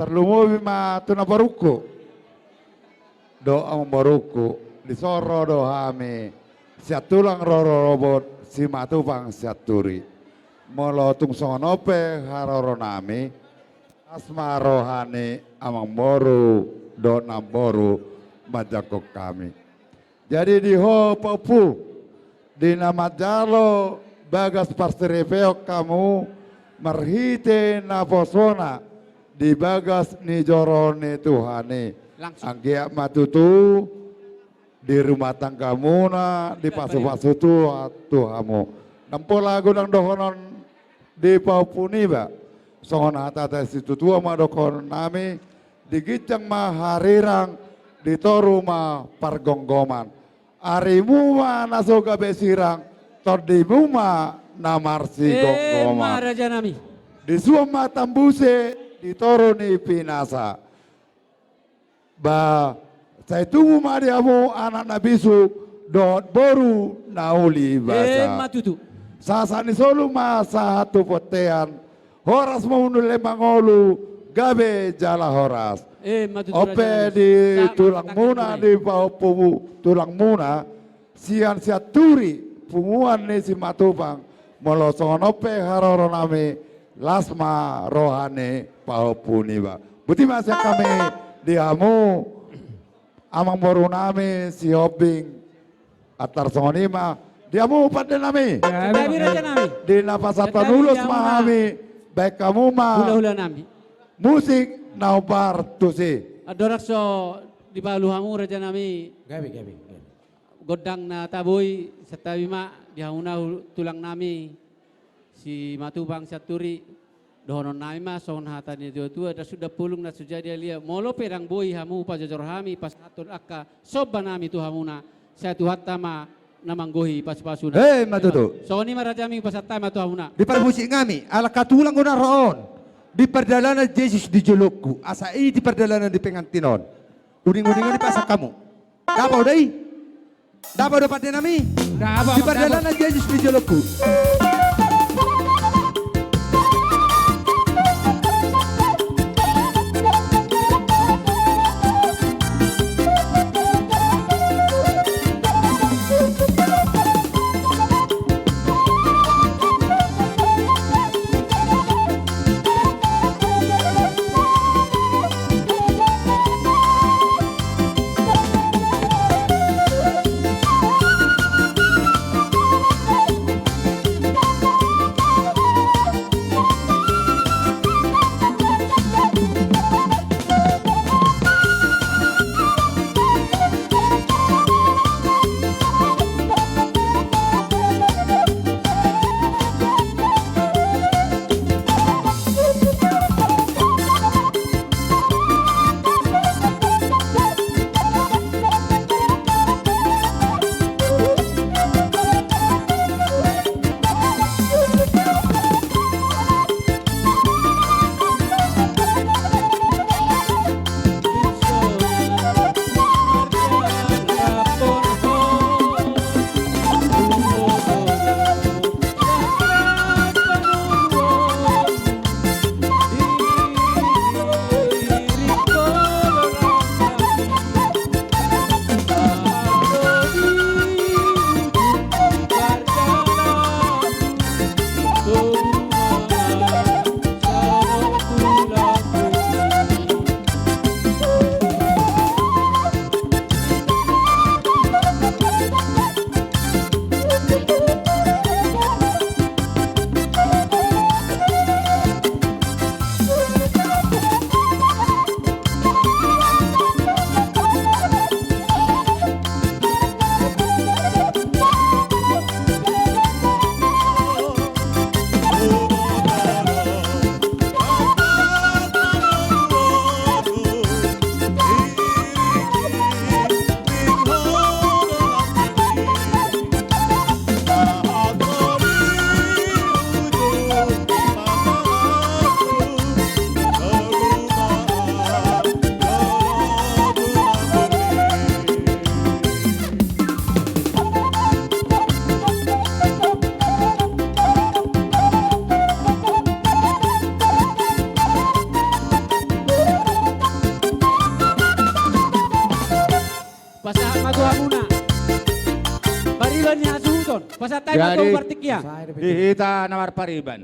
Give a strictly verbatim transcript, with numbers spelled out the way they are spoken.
Tarlumobi ma tu namborungku dohot amangborungku, dison ro do hami sian tulang rorobot Simatupang Sianturi. Molo tung songon on pe haroronami, las ma roha ni amangboru dohot namboru manjangkon hami. Jadi di ho pahompu, di na manjalo bagas parsaripeon hamu marhite naposona di bagas ni joro ni Tuhan i. Langsung. Anggiat ma tutu di rumah tanggamuna dipasupasu Tuhan tu hamu. Ndang pola godang dohonon di pahompu niba. Songon hata ni situatua ma dohononnami, di ginjang ma harirang, di toru ma pargomgoman. Arimu ma na so gabe sirang, tondimu ma na marsigomgoman. Emma rajanami. Di suan ma tambuse di toru ni pinasa. Ba sai tubu ma di hamu anak na bisuk dohot boru na uli basa. Emma tutu. Sahat ni solu ma sahat tu bontean. Horas ma unun leleng mangolu, gabe jala horas. Emma tutu. On pe rajanami, di tulangmuna, di pahompu tulangmuna sian Sianturi, punguan ni Simatupang. Molo songon on pe haroronami, las ma roha ni pahompu niba. Boti ma sian hami di hamu amangborunami Sihombing. Antar songon i ma di hamu pandenami. Gabe rajanami. Di na pasahathon ulos ma hami, baen hamu ma hulahulanami. Musik na hombar tusi. Andorang so dipaulu hamu rajanami. Gabe, gabe, gabe. Gondang na tabo i, santabi ma di hamuna tulangnami Simatupang Sianturi. Dohononnami ma songon hata ni natuatua: Dasuk dampulung na so jadi alia. Molo pe ndang boi hamu pajojor hami pasahathon angka sombanami tu hamuna, sai Tuhanta ma na manggohi pasupasuna. Emma tutu. Songon i ma rajanami, pasahat hami ma tu hamuna. Di parmusiknami, ala hatulang do na ro on. Di pardalanan Jesus di jolongku, asa i di pardalanan di pengantin on. Uninguningan i pasahat hamu. Dapot do i. Dapot do pandenami. Dapot, dapot. Di pardalanan Jesus di jolongku. Tuhan ni hasuhuton. Pasahat hami ma tu partingkian. Di hita na marpariban.